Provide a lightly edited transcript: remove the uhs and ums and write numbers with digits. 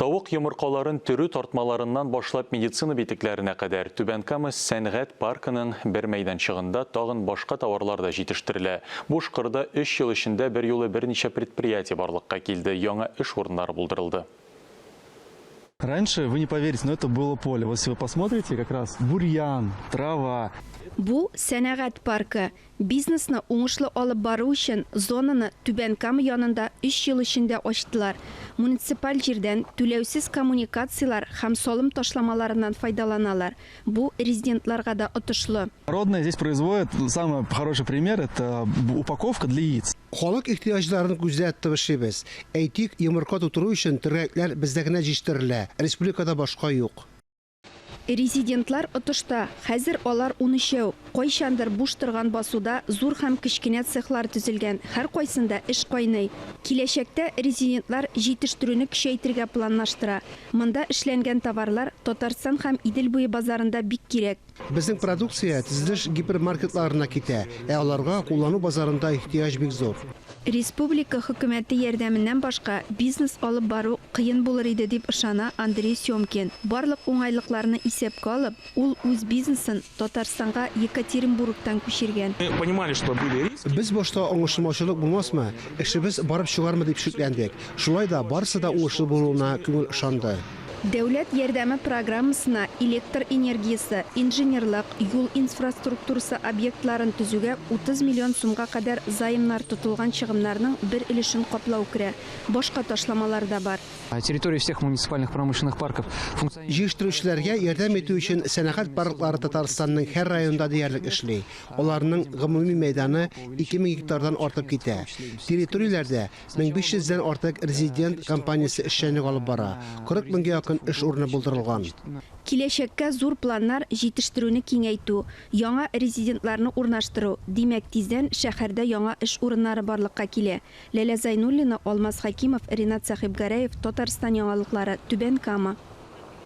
Тавык йомыркаларын төрү тартмаларыннан башлап медицина битекләренә кадәр Түбән Кама сәнгать паркының бер мәйданчыгында тагын башка товарлар да җитештерелә. Буш кырда өч ел эчендә берьюлы берничә предприятие барлыкка килде, яңа эш урыннары булдырылды. Раньше, вы не поверите, но это было поле. Вот если вы посмотрите, как раз бурьян, трава. Бу, сәнәгать паркы. Бизнесны уңышлы алып бару өчен зонаны Түбән Кама янында өч ел эчендә ачтылар. Муниципаль җирдән, түләүсез коммуникацияләр һәм салым ташламаларыннан файдаланалар. Бу резидентларга да отышлы. Народное здесь производят, самый хороший пример, это упаковка для яиц. Халык ихтыяҗларын күздә тотып эшлибез. Әйтик, йомырка тутыру өчен төргәкләр бездә генә җитештерелә, республикада башка юк. Резидентлар отышта, хәзер алар унөчәү. Кайчандыр буш торган басуда зур һәм кечкенә цехлар төзелгән, һәркайсында эш кайный. Киләчәктә резидентлар җитештерүне көчәйтергә планлаштыра. Монда эшләнгән товарлар Татарстан һәм Идел буе базарында бик кирәк. Безнең продукция төзелеш гипермаркетларына китә, ә аларга куллану базарында ихтыяҗ бик зур. Республика Хөкүмәте ярдәменнән башка бизнес алып бару кыен булыр иде, дип ышана Андрей Семкин. Барлык уңайлыкларны исәпкә алып, ул үз бизнесын Татарстанга Екатеринбургтан күчергән. Без башта аңлашылмаучылык булмасмы, эшебез барып чыгармы дип шикләндек. Шулай да барысы да уңышлы булуына күңел ышанды. Дәүләт ярдәме программасына электр энергиясе, инженерлык, юл инфраструктурасы объектларын төзүгә 30 миллион сумга кадәр займнар тотылган чыгымнарның бер өлешен каплау керә. Башка ташламалар да бар. Территории всех муниципальных промышленных парков функционируют. Җыештыручыларга ярдәм итү өчен сәнәгать парклары Татарстанның һәр районында диярлек эшли. Аларның гомуми мәйданы 2000 гектардан артып китә. Территорияләрдә 1500 дән артык резидент компаниясе эшчәнлек алып бара, 40 меңгә якын эш урыны булдырылган. Киләчәккә зур планнар, җитештерүне киңәйтү, яңа резидентларны урнаштыру, димәк, тиздән шәһәрдә яңа эш урыннары барлыкка килә. Ләлә Зайнуллина, Алмаз Хәкимов, Ринат Сәхибгәрәев, Татарстан яңалыклары, Түбән Кама.